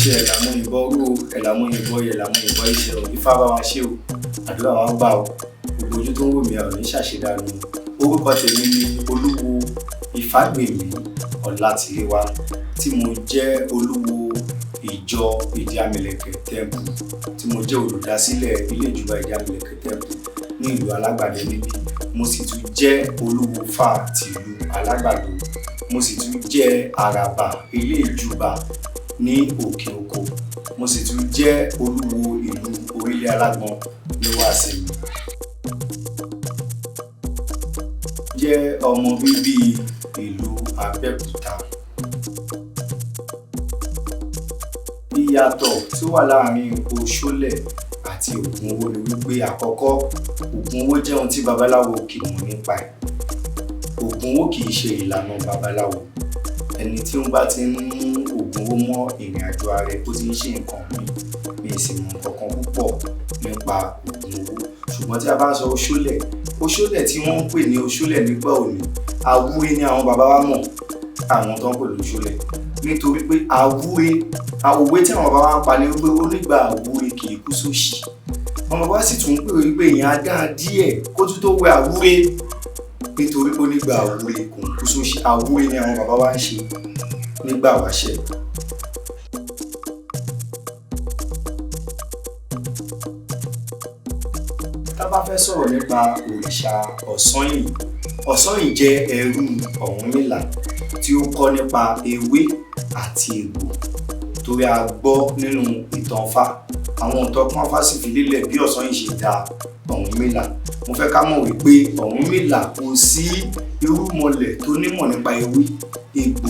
Ṣe ẹ̀làmú ìbọn rú o, ẹ̀làmú ìbọn yẹ, ẹ̀làmú ìbọn iṣẹ́ o. Ifá bá wa ṣe o, àdúrà wa gbà o. Gbogbo ojú tó ń wò mí, àwọn ní ṣàṣedànù. Orúkọ tèmi ni Olúwo Ìfágbèmí Ọlátìléwá, tí mo jẹ́ olúwo ìjọ Ìdí Amìlẹ̀kẹ̀ Temple, tí mo jẹ́ olùdásílẹ̀ ilé ìjọba Ìdí Amìlẹ̀kẹ̀ Temple ní ìlú Alágbàdo níbí. Mo sì tún jẹ́ olúwo Fá tìlú Alágbàdo. Mo sì tún jẹ́ àràbà ilé ìjùbà ní Òkè Oko. Mo sì tún jẹ́ olúwo ìlú Orílẹ̀ Alágbọn ní Wàsímì. Jẹ́ ọmọ bíbí ìlú Abẹ́òkúta. Ìyàtọ̀ tí ó wà láàrin oṣólẹ̀ àti ògùn owó ni wípé, àkọ́kọ́, ògùn owó jẹ́ ohun tí babaláwo kì í mọ̀ nípa ẹ̀. Ògùn owó kì í ṣe ìlànà babaláwo. Ẹni tí ó bá ti ń mú ògùn owó mọ́ ìrìn àjò ààrẹ, ó ti ń ṣe nǹkan míì. Mi sì mọ̀ nǹkan kan púpọ̀ nípa ògùn owó. Ṣùgbọ́n tí a bá ń sọ oṣólẹ̀, oṣólẹ̀ tí wọ́n ń pè ní oṣólẹ̀ nígbà òní, àwúre ni àwọn bàbá wa mọ̀ àwọn tó ń pè lóṣólẹ̀, nítorí pé àwúre, òwe tí àwọn bàbá wa ń pa ni wípé onígbà àwúre kì í kú sóṣì. Àwọn bàbá wa sì tún ń pè wípé èèyàn á dáa díẹ̀ kó tún tó wẹ àwúre, nítorí pé onígbà àwúre kò ń kú sóṣì. Àwúre ni àwọn bàbá wa ń ṣe nígbà wáṣẹ̀. Tá bá fẹ́ sọ̀rọ̀ nípa òrìṣà Ọ̀sanyìn, Ọ̀sanyìn jẹ́ ẹrú Ọ̀rúnmìlà tí ó kọ́ nípa ewé àti egbò, torí a gbọ́ nínú ìtàn Ifá, àwọn ìtàn kan Ifá sì fi lélẹ̀ bí Ọ̀sanyìn ṣe dá Ọ̀rúnmìlà. Mo fẹ́ ká mọ̀ wípé Ọ̀rúnmìlà, kò sí irúmọlẹ̀ tó nímọ̀ nípa ewé, egbò,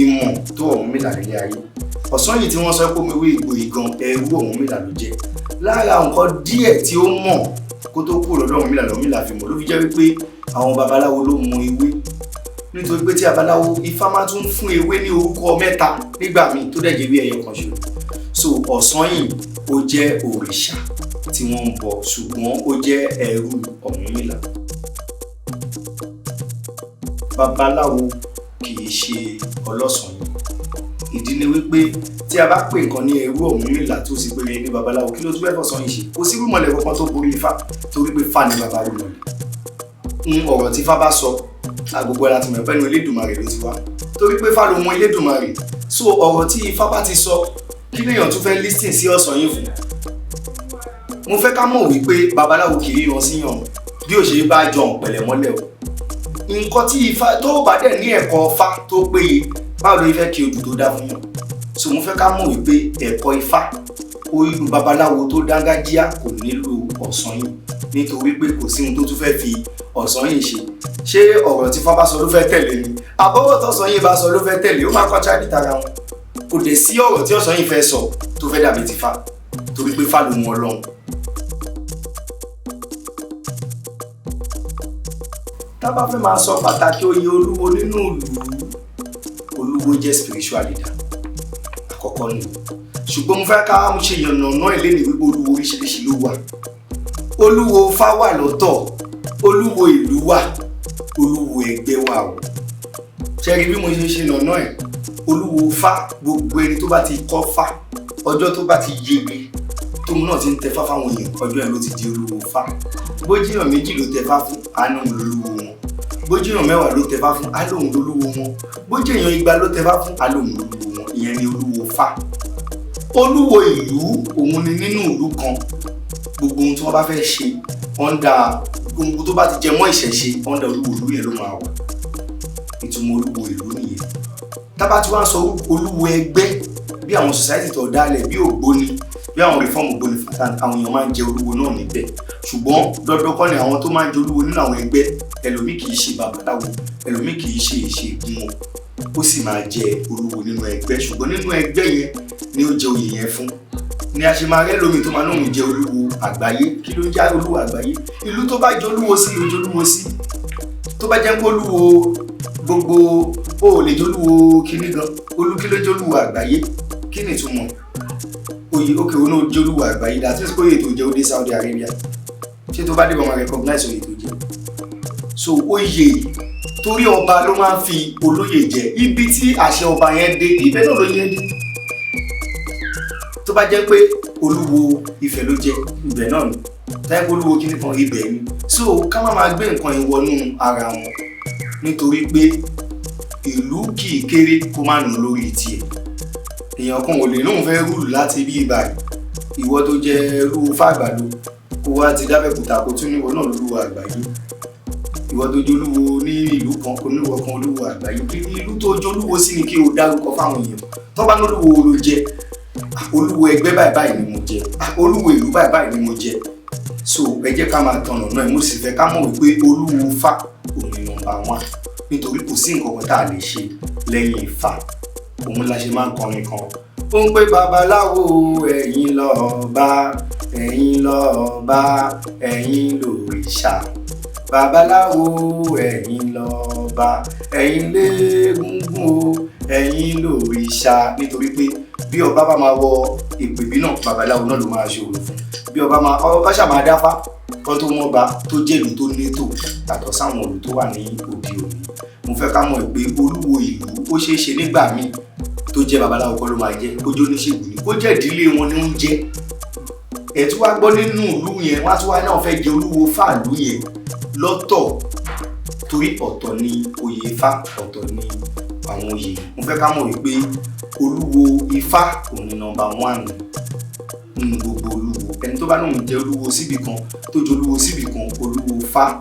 ìmọ̀ tó Ọ̀rúnmìlà nílé ayé. Ọ̀sanyìn tí wọ́n sọ pé omi ewé egbò ìgan, ẹrú Ọ̀rúnmìlà ló jẹ́. Lára nǹkan díẹ̀ tí ó mọ̀ kó tó kúrò lọ́dọ̀ Ọ̀rúnmìlà lọ́rúnmìlà fi mọ̀, ló fi jẹ́ wípé àwọn babaláwo ló mọ ewé, nítorí pé tí babaláwo, Ifá máa tún fún ewé ní orúkọ mẹ́ta nígbà míì tó dẹ̀ jẹ́ bí ẹyọ kan ṣoṣo. So Ọ̀sanyìn, ó jẹ́ òrìṣà tí wọ́n ń bọ, ṣùgbọ́n ó jẹ́ ẹrú Ọ̀rúnmìlà. Babaláwo kì í ṣe ọlọ́sanyìn. Ìdí ni wípé tí a bá pè nǹkan ní ẹrú Ọ̀rúnmìlà tó sì péré ní babaláwo, kí ló tún fẹ́ fọ̀sanyìn ṣe? Kò sí rúmọlẹ̀ kankan tó borí Ifá, torí pé Ifá ni baba rúmọlẹ̀. Ń ọ̀rọ̀ tí Ifá bá sọ, agbègbè láti mọ̀ pẹ́nu Elédùmarè ló ti wá, torí pé Ifá ló mọ Elédùmarè. So ọ̀rọ̀ tí Ifá bá ti sọ, kí lèèyàn tún fẹ́ listen sí Ọ̀sanyìn fún? Mo fẹ́ ká mọ̀ wípé babaláwo kì í ríran síyàn bí ó ṣe bá jọ pẹ̀lẹ́ mọ́lẹ̀ o. Nǹkan tí Ifá tó bá dẹ̀ ní ẹ̀kọ́ Ifá tó péye, báwo ló fẹ́ kí odù tó dá fún yàn? So mo fẹ́ ká mọ̀ wípé ẹ̀kọ́ Ifá, irú babaláwo tó dángájíá kò nílò Ọ̀sanyìn, nítorí pé kò sí ohun tó tún fẹ́ fi Ọ̀sanyìn ṣe. Ṣé ọ̀rọ̀ tí Ifá bá sọ ló fẹ́ tẹ̀lé ni, àbọ̀wọ̀ tọ́sanyìn bá sọ ló fẹ́ tẹ̀lé? Ó máa contradict ara wọn. Kò dẹ̀ sí ọ̀rọ̀ tí Ọ̀sanyìn fẹ́ sọ tó fẹ́ dàbí tIfá, torí pé Ifá ló mú Ọlọ́run. Tá bá fẹ́ máa sọ pàtàkì oyè olúwo nínú ìlú, olúwo jẹ́ spiritual leader àkọ́kọ́ ni. Ṣùgbọ́n mo fẹ́ ká ṣe yànnàná ẹ̀ lẹ́nu wípé olúwo oríṣiríṣi ló wà. Olúwo Fá wà lọ́tọ̀, olúwo ìlú wà, olúwo ẹgbẹ́ wà o. Ṣe rí bí mo ṣe ṣe nàná ẹ̀? Olúwo Fá, gbogbo ẹni tó bá ti kọ́ Fá, ọjọ́ tó bá ti yege tóun náà ti ń tẹfá fáwọn èèyàn, ọjọ́ yẹn ló ti di olúwo Fá. Bójíyàn méjì ló tẹfá fún, àánú lolúwo wọn. Bójíyàn 10 ló tẹfá fún, alóhùn lolúwo wọn. Bójíyàn 200 ló tẹfá fún, alóhùn lolúwo wọn. Ìyẹn ni olúwo Fá. Olúwo ìlú, òun ni nínú ìlú kan, gbogbo ohun tí wọ́n bá fẹ́ ṣe ọ̀ndà, gbogbo tó bá ti jẹ mọ́ ìṣẹ̀ṣe, ọ̀ndà olúwo ìlú yẹn ló máa wà. Ìtumọ̀ olúwo ìlú nìyẹn. Tá bá ti wá ń sọ olúwo ẹgbẹ́, bí àwọn society tó dálẹ̀, bí ògbóni, bí àwọn reform ògbóni fatan, àwọn èèyàn máa ń jẹ olúwo náà níbẹ̀. Ṣùgbọ́n dandan kọ́ ni àwọn tó máa ń jẹ olúwo nínú àwọn ẹgbẹ́. Ẹlòmíì kì í ṣe babaláwo, ẹlòmíì kì í ṣe ìṣègùn wọn, ó sì máa jẹ olúwo nínú ẹgbẹ́. Ṣùgbọ́n nínú ẹgbẹ́ yẹn ni ó jẹ oyè yẹn fún ni a ṣe máa rẹ́ lómi tó máa náà jẹ olúwo àgbáyé. Kí ló ń já olúwo àgbáyé? Ìlú tó bá jẹ olúwo sí ló jẹ olúwo sí. Tó bá jẹ́ pé olúwo gbogbo, ó lè jẹ olúwo kíní gan. Olú kí ló jẹ olúwo àgbáyé? Kí ni ìtumọ̀ oyè? Òkè òun náà jẹ olúwo àgbáyé, that means pé oyè tó jẹ ó dé Saudi Arabia. Ṣé tó bá dé, bá máa recognize oyè tó jẹ? So oyè, torí ọba ló máa ń fi olóyè jẹ. Ibi tí àṣẹ ọba yẹn dé, ibẹ̀ náà ló yẹn dé. Tó bá jẹ́ pé olúwo Ifẹ̀ ló jẹ, ibẹ̀ náà ni. Táyé pé olúwo kíní kan, ibẹ̀ ni. So ká má máa gbé nǹkan yìí wọnú ara wọn, nítorí pé ìlú kì í kéré kó má nù lórí tiẹ̀. Èèyàn kan ò lè lóun fẹ́ rule láti bí ìbàdí, ìwọ tó jẹ́ olúwo fàgbàdo, kó wá ti dábẹ́kúta, kó tún níwọ náà lólúwo àgbáyé. Ìwọ tó jẹ́ olúwo ní ìlú kan, kó níwọ kan olúwo àgbáyé. Ìlú tó jẹ́ olúwo sí ni kí o dárúkọ fáwọn èèyàn. Tó bá lólúwo ló jẹ, olúwo ẹgbẹ́ báyìí báyìí ni mo jẹ, olúwo ìlú báyìí báyìí ni mo jẹ. So ẹ jẹ́ ká máa tọ̀nà náà. Mo sì fẹ́ ká mọ̀ wípé olúwo Ifá òun ni number one, nítorí kò sí nǹkan kan tá a lè ṣe lẹ́yìn Ifá. Òun la ṣe máa ń kọrin kan, ó ń pé babaláwo, ẹ̀yin lọ́ba, ẹ̀yin lọ́ba, ẹ̀yin lòrìṣà. Babaláwo, ẹ̀yin lọ́ba, ẹ̀yin légúngún o, ẹ̀yin lòrìṣà. Nítorí pé bí ọba bá máa wọ ìpèbí náà, babaláwo náà ló máa ṣe òrò fún. Bí ọba máa ọba ṣàmà dáfá kán tó mọ́ ba, tó jẹ́ ìlú tó nétò yàtọ̀ sáwọn ìlú tó wà ní òde òní. Mo fẹ́ ká mọ̀ pé olúwo ìlú, ó ṣeé ṣe nígbà míì tó jẹ́ babaláwo kọ́ ló máa jẹ́, kó jẹ́ oníṣègùn ni, kó jẹ́ ìdílé wọn ní oúnjẹ ẹ̀ tí wàá gbọ́ nínú ìlú yẹn, wọ́n á tún wá náà fẹ́ jẹ olúwo fàlú yẹn lọ́tọ̀, torí ọ̀tọ̀ ni oyè Ifá, ọ̀tọ̀ ni àwọn oyè. Mo fẹ́ ká mọ̀ wípé olúwo Ifá òun ni number one nínú gbogbo olúwo. Ẹni tó bá lóun jẹ́ olúwo síbì kan, tó jẹ́ olúwo síbì kan, olúwo Ifá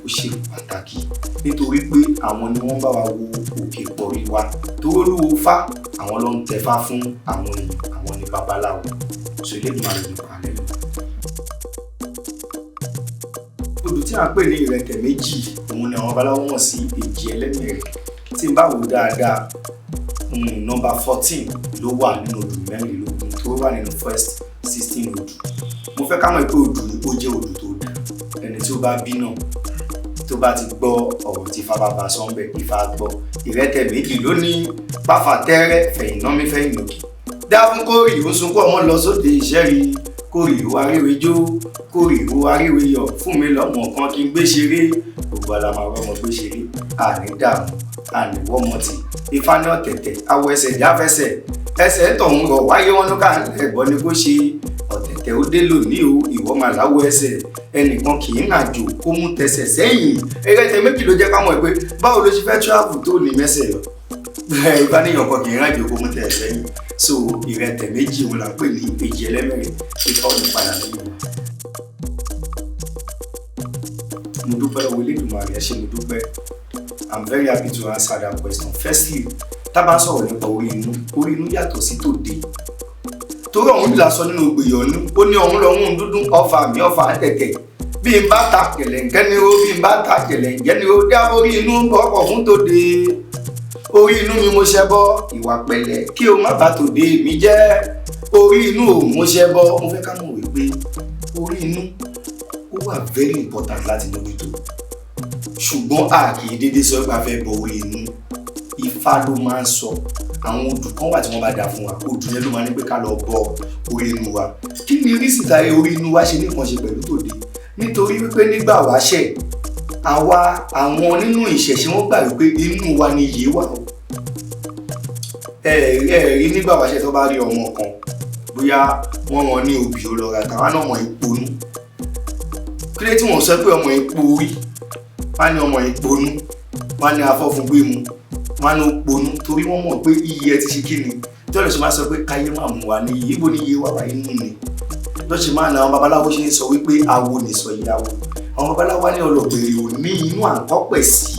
ó ṣe pàtàkì, nítorí pé àwọn ni wọ́n bá wa wo òkè pọ̀rí wa. Torí olúwo Ifá, àwọn ló ń tẹfá fún àwọn èèyàn, àwọn ni babaláwo. So Elédùmarè nípa lẹ́nu. Odù tí a ń pè ní ìrẹtẹ̀ méjì, òun ni àwọn babaláwo mọ̀ sí èjì ẹlẹ́mẹ̀rẹ̀. Tí n bá wò dáadáa, number 14 ló wà nínú odù 24 tó wà nínú first 16 odù. Mo fẹ́ ká mọ̀ pé odù yìí, ó jẹ́ odù tó dáa. Ẹni tí ó bá bí náà, tó bá ti gbọ́ ọ̀rọ̀ tí Ifá bá bá sọ́ńbẹ̀, Ifá gbọ́. Ìrẹtẹ̀ méjì ló ní pàfà tẹ́rẹ́ fẹ̀yìn náà mi fẹ̀yìn lòkè dá fún kórì ó sunkún ọmọ lọ sóde ìṣẹ́rí, kórì ó aríwe jó, kórì ó aríwe yọ̀, fún mi lọ́mọ kan kí n gbé ṣeré. Gbogbo ala máa rọ́mọ gbé ṣeré, àní dààmú, àní wọ́mọ tì. Ifá ní ọ̀tẹ̀tẹ̀ awọ ẹsẹ̀ jáfẹsẹ̀ ẹsẹ̀ tọ̀hún rọ̀ wáyé wọn ló ká ẹ̀gbọ́n ni kó ṣe ọ̀tẹ̀tẹ̀ ó dé lónìí o. Ìwọ máa láwọ ẹsẹ̀, ẹnìkan kì í nàjò kó mú tẹsẹ̀ sẹ́yìn. Ìrẹtẹ̀ méjì ló jẹ́ ká mọ̀ pé báwo ló ṣe fẹ́ travel tó ní mẹ́sẹ̀ lọ. Ifá níyàn kan kì í rìnàjò kó mú tẹsẹ̀ sẹ́yìn. So ìrẹtẹ̀ méjì, òun là ń pè ní èjì ẹlẹ́mẹ̀rẹ̀. Ifá ò ní padà lẹ́yìn wa. Mo dúpẹ́ lọ́wọ́ Elédùmarè, ẹ ṣé, mo dúpẹ́. I'm very happy to answer that question. Firstly, tá bá sọ̀rọ̀ nípa orí inú, orí inú yàtọ̀ sí tòde, torí ọ̀hún ìlà sọ nínú ògbèyọ̀nú, ó ní ọ̀hún lọ́hún dúdú ọfà mi ọfà tẹ̀tẹ̀, bí n bá ta kẹ̀lẹ̀ǹkẹ́ ni ó, bí n bá ta kẹ̀lẹ̀ǹkẹ́ ni ó dá orí inú ọkọ̀ fún tòde. Orí inú mi mo ṣẹbọ, ìwà pẹ̀lẹ́ kí o má bà tòde mi jẹ́. Orí inú ò mo ṣẹbọ. Mo fẹ́ ká mọ̀ wípé orí inú ó wà very important láti mójútó, ṣùgbọ́n a kì í dédé sọ pé a fẹ́ bọ orí inú. Ifá ló máa ń sọ. Àwọn odù kan wà tí wọ́n bá dà fún wa, odù yẹn ló máa ní pé ká lọ bọ orí inú wa. Kí ni rísì táyé orí inú wa ṣe ní nǹkan ṣe pẹ̀lú tòde? Nítorí wípé nígbà wáṣẹ̀, àwa àwọn nínú ìṣẹ̀ṣe, wọ́n gbà wípé inú wa ni iyè wà o. Ẹ ẹ rí nígbà wáṣẹ̀, tó bá rí ọmọ kan, bóyá wọ́n rán ní obì, ó lọ ra tàwa náà mọ̀ ìponú. Kí ló tí wọ́n sọ pé ọmọ ìpo orí? Wọ́n á ní ọmọ ìponú, wọ́n á ní afọ́fúngbẹ́mu, wọ́n á ní ó ponú, torí wọ́n mọ̀ pé iye ẹ ti ṣe kí ni. Tí wọ́n lè ṣe máa sọ pé káyé máa mú wa ní iye, ibo ní iye wà wá? Inú ni. Lọ́sẹ̀ máa ń àwọn babaláwo ṣe ń sọ wípé awo nìsọ ìyàwó. Àwọn babaláwo ní ọlọ́gbèrè ò ní inú àkọ́pẹ̀ sí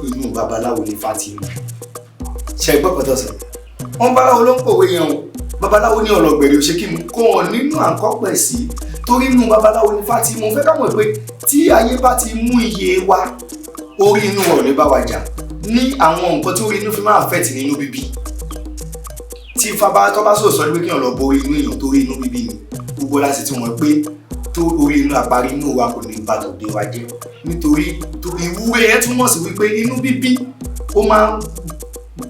inú babaláwo ní Fatima ṣe gbọ́ pẹ̀tọ́ sọ. Wọn babaláwo ló ń pòwe yẹn o. Babaláwo ní ọlọ́gbèrè ò ṣe kí ni kó wọn nínú àkọ́pẹ̀ sí, torí inú babaláwo ní Fatima. Fẹ́ ká mọ̀ pé tí ayé bá ti mú iye wa, orí inú wa ò ní bá wa jà ní àwọn nǹkan tí orí inú fi máa affect nínú bíbí. Tí ifá bá tọ́ bá sọ̀rọ̀ sọ pé kí èèyàn lọ bo orí inú èèyàn, torí inú bíbí ni gbogbo láti tí wọ́n pé tó orí inú àparí inú wa kò ní bá tòde wa jẹ́, nítorí ìwúre yẹn túmọ̀ sí wípé inú bíbí ó máa ń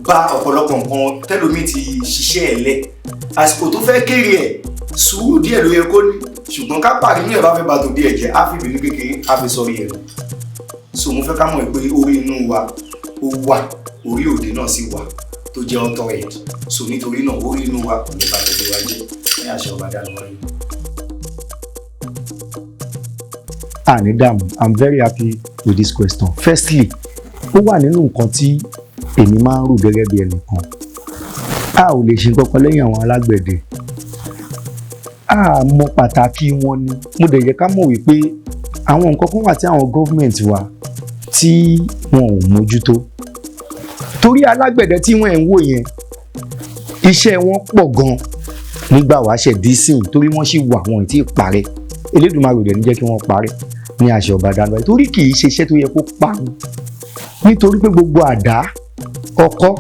ba ọ̀pọ̀lọpọ̀ nǹkan tẹ́lómi ti ṣiṣẹ́ ẹ̀ lẹ̀. Àsìkò tó fẹ́ kéré ẹ̀, sùúrù díẹ̀ ló yẹ kó ní, ṣùgbọ́n ká pàrí inú ẹ̀ bá fẹ́ ba tòde ẹ̀ jẹ́, á fi ìbínú kékeré á fi sọrí ẹ̀ lọ. So mo fẹ́ ká mọ̀ pé orí inú wa ó wà, orí òde náà sì wà tó jẹ́ ọ̀tọ̀ ẹ̀. So nítorí náà, orí inú wa kò ní bá tòde wa jẹ́. Ní àṣẹ ọba Dániwáyé. Àní dààmú. I'm very happy with this question. Firstly, ó wà nínú nǹkan tí èmi máa ń rò gẹ́gẹ́ bí ẹnìkan. A ò lè ṣe nǹkan kan lẹ́yìn àwọn alágbẹ̀dẹ. A mọ pàtàkì wọn ni. Mo dẹ̀ yẹ ká mọ̀ wípé àwọn nǹkan kan wà tí àwọn gọ́ọ̀mẹ̀ntì wa tí wọn ò mójútó, torí alágbẹ̀dẹ tí wọ́n ń wò yẹn, iṣẹ́ wọn pọ̀ gan nígbà wáṣẹ̀ dísìn, torí wọ́n sì wà, wọn ì tí ì parẹ́. Elédùmarè ò dẹ̀ ní jẹ́ kí wọ́n parẹ́ ní àṣẹ ọba Dániwáyé, torí kì í ṣe iṣẹ́ tó yẹ kó parun, nítorí pé gbogbo àdá, ọkọ́,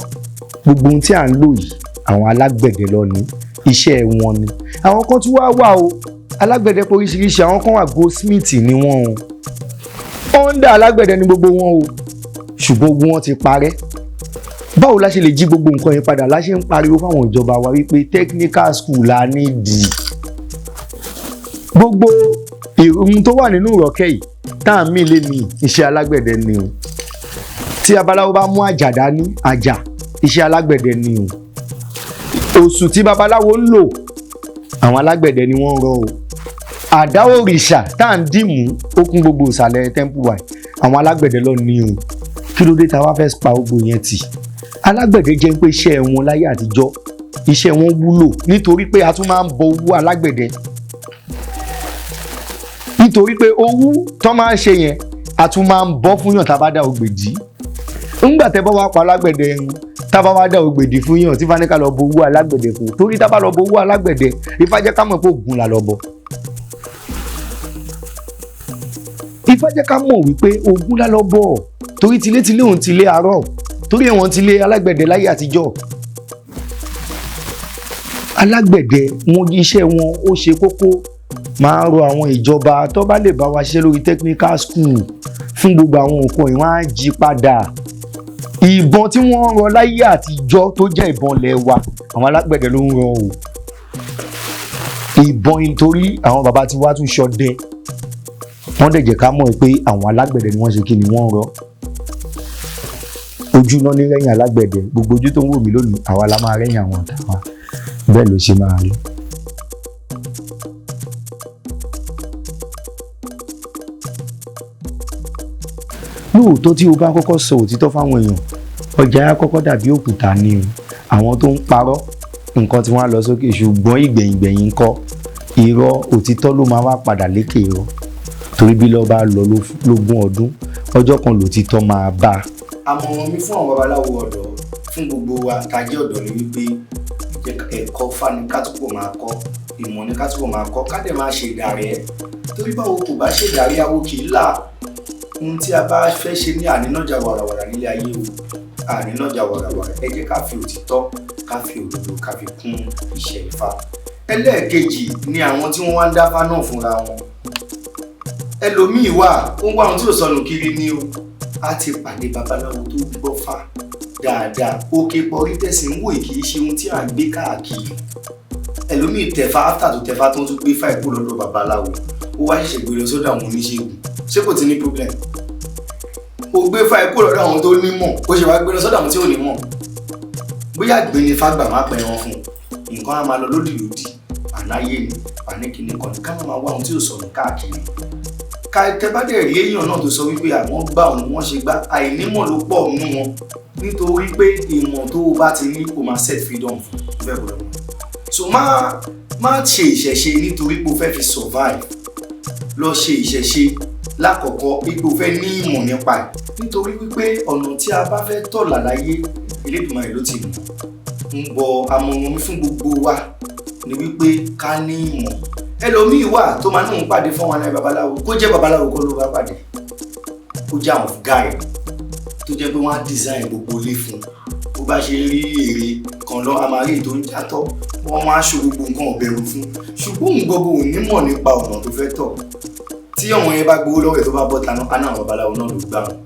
gbogbo ohun tí à ń lò yìí, àwọn alágbẹ̀dẹ ló ní iṣẹ́ wọn ni. Àwọn kan tún wá wà o, alágbẹ̀dẹ pé oríṣiríṣi. Àwọn kan wà, goldsmith ni wọ́n o. Under alágbẹ̀dẹ ni gbogbo wọn o, ṣùgbọ́n ogun wọn ti parẹ́. Báwo la ṣe lè jí gbogbo nǹkan yẹn padà? La ṣe ń pariwo fáwọn ìjọba wa wípé technical school la nídìí. Gbogbo ohun tó wà nínú ìrọ̀kẹ́ yìí tá à ń mí lé ní, iṣẹ́ alágbẹ̀dẹ ni o. Tí babaláwo bá mú àjà dání, àjà, iṣẹ́ alágbẹ̀dẹ ni o. Òṣù tí babaláwo ń lò, àwọn alágbẹ̀dẹ ni wọ́n ń rọ o. Àdá òrìṣà tá à ń dìmú, ó kún gbogbo ìsàlẹ̀ temple wa, àwọn alágbẹ̀dẹ ló ní o. Kí ló dé tá a wá fẹ́ pa gbogbo yẹn tì? Alágbẹ̀dẹ jẹ́ pé iṣẹ́ wọn láyé àtijọ́, iṣẹ́ wọn wúlò, nítorí pé a tún máa ń bọ owó alágbẹ̀dẹ, nítorí pé owó tó máa ń ṣe yẹn, a tún máa ń bọ́ fún yàn tá a bá dá ògbèdì. Ńgbà tẹ́ bá wá pa alágbẹ̀dẹ ẹ̀hún, tá a bá wá dá ògbèdì fún yàn, tí faníkà lọ bọ owó alágbẹ̀dẹ fún, torí tá a bá lọ bọ owó alágbẹ̀dẹ, Ifá jẹ́ ká mọ̀ pé Ògún la lọ bọ. Ifá jẹ́ ká mọ̀ wípé Ògún la lọ bọ̀, torí tilétilé òun tilé àárọ̀, torí ẹ̀wọ̀n tilé alágbẹ̀dẹ láyé àtijọ́. Alágbẹ̀dẹ wọn, iṣẹ́ wọn ó ṣe kókó. Máa ń rọ àwọn ìjọba tó bá lè bá wa ṣiṣẹ́ lórí technical school fún gbogbo àwọn nǹkan ìwọ̀n á jí padà. Ìbọn tí wọ́n ń rọ láyé àtijọ́ tó jẹ́ ìbọn ilẹ̀ wa, àwọn alágbẹ̀dẹ ló ń rọ o ìbọn, nítorí àwọn bàbá tí wàá tún ṣọdẹ, wọ́n dẹ̀ jẹ́ ká mọ̀ pé àwọn alágbẹ̀dẹ ni wọ́n ṣe kí ni wọ́n ń rọ. Ojú náà ní rẹ́yìn alágbẹ̀dẹ. Gbogbo ojú tó ń wò mí lónìí, àwa la máa rẹ́yìn àwọn ọ̀tá wa. Bẹ́ẹ̀ ló ṣe máa rí. Lóòótọ́, tí o bá kọ́kọ́ sọ òtítọ́ fáwọn èèyàn, ọjà á kọ́kọ́ dàbí òkúta ni o. Àwọn tó ń parọ́ nǹkan tí wọ́n á lọ sókè, ṣùgbọ́n ìgbẹ̀yìngbẹ̀yìn ń kọ́, irọ́, òtítọ́ ló máa wá padà lékè irọ́, torí bí lọ́ọ́ bá lọ lógún ọdún, ọjọ́ kan lòtítọ́ máa bá a. Àmọ̀ràn mi fún àwọn babaláwo ọ̀dọ́, fún gbogbo wa tá a jẹ́ ọ̀dọ́, ni wípé ẹ̀kọ́ Ifá ni ká túbọ̀ máa kọ́, ìmọ̀ ni ká túbọ̀ máa kọ́, ká dẹ̀ máa ṣe ìdàrẹ́, torí báwo kò bá ṣe ìdàrẹ́, awo kì í là. Ohun tí a bá fẹ́ ṣe ní ànínájà wàràwàrà nílé ayé o, ànínájà wàràwàrà. Ẹ jẹ́ ká fi òtítọ́, ká fi òdodo, ká fi kún iṣẹ́ Ifá. Ẹlẹ́ẹ̀kejì ni àwọn tí wọ́n wá ń dáfá náà fúnra wọn. Ẹlòmíì wà, ó ń wá ohun tí ò sọnù kiri ni o. A ti pàdé babaláwo tó gbọ́ fá dáadáa. Òkè pọ̀rí tẹ̀sí ń wò, kì í ṣe ohun tí à ń gbé káàkiri. Ẹlòmíì tẹ̀fá, áfítà tó tẹ̀fá tó ń tún gbé fáìpù lọ́dọ̀ babaláwo, ó wá ṣẹ̀ṣẹ̀ gbé lọ sọ́dọ̀ àwọn oníṣègùn. Ṣé kò ti ní problem? Ó gbé fáìpù lọ́dọ̀ àwọn tó nímọ̀, ó ṣe wá gbé lọ sọ́dọ̀ àwọn tí ò nímọ̀. Bóyá gbé ni fágbà má pẹ́ wọn fún un, nǹkan á máa lọ lódì lódì. Ànáyé ni àníkìní kan ní ká má máa wá ohun tí ò sọnù káàkiri. Ká tẹ bá dẹ̀ rí èèyàn náà tó sọ wípé àwọn gbà òun wọ́n ṣe gbá, àìnímọ̀ ló pọ̀ nínú wọn, nítorí pé ìmọ̀ tó o bá ti ní, o máa set freedom fún fẹ́ bọ̀dọ̀ wọn. So má ṣe ìṣẹ̀ṣe nítorí pé o fẹ́ fi survive. Lọ ṣe ìṣẹ̀ṣe lákọ̀ọ́kọ́ pé o fẹ́ ní ìmọ̀ nípa ẹ̀, nítorí wípé ọ̀nà tí a bá fẹ́ tọ̀ láláyé, Elédùmarè ló ti mọ̀ ń bọ̀. Àmọ̀ràn mi fún gbogbo wa ni wípé ká ní ìmọ̀. Ẹlòmíì wà tó máa ní òun pàdé fún wọn náà babaláwo, kó jẹ́ babaláwo kó ló bá pàdé, kó jẹ́ àwọn guy tó jẹ́ pé wọ́n á design gbogbo ilé fún un. Bó bá ṣe rí èrè kan lọ, a máa rí èyí tó ń jatọ́, wọ́n máa ṣo gbogbo nǹkan ọ̀bẹ̀rù fún, ṣùgbọ́n òun gbogbo ò ní mọ̀ nípa ọ̀nà tó fẹ́ tọ̀. Tí ọ̀wọ́n yẹn bá gbowó lọ́wọ́ ẹ̀, tó bá bọ́ taná aná, àwọn babaláwo náà ló gbà wọn.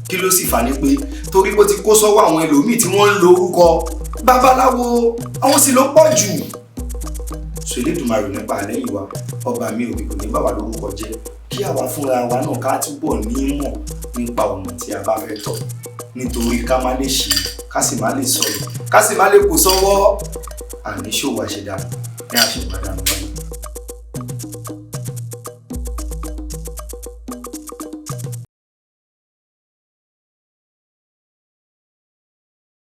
Kí ló sì fà ní pé torí bó ti kó sọ́wọ́ àwọn ẹlòmíì tí wọ́n ń lo orúkọ babaláwo, àwọn sì ló pọ̀ jù. So Elédùmarè nípa àlẹ́yìn wa, ọba mi òbí kò ní bá wa lórúkọ jẹ́. Kí àwa fúnra wa náà ká túbọ̀ ní mọ̀ nípa ọ̀nà tí a bá fẹ́ tọ̀, nítorí ká má lè ṣe, ká sì má lè sọ̀rọ̀, ká sì má lè kó sọ́wọ́ àníṣòwò àṣedànù. Ní àṣẹ ìpàdánù wáyé.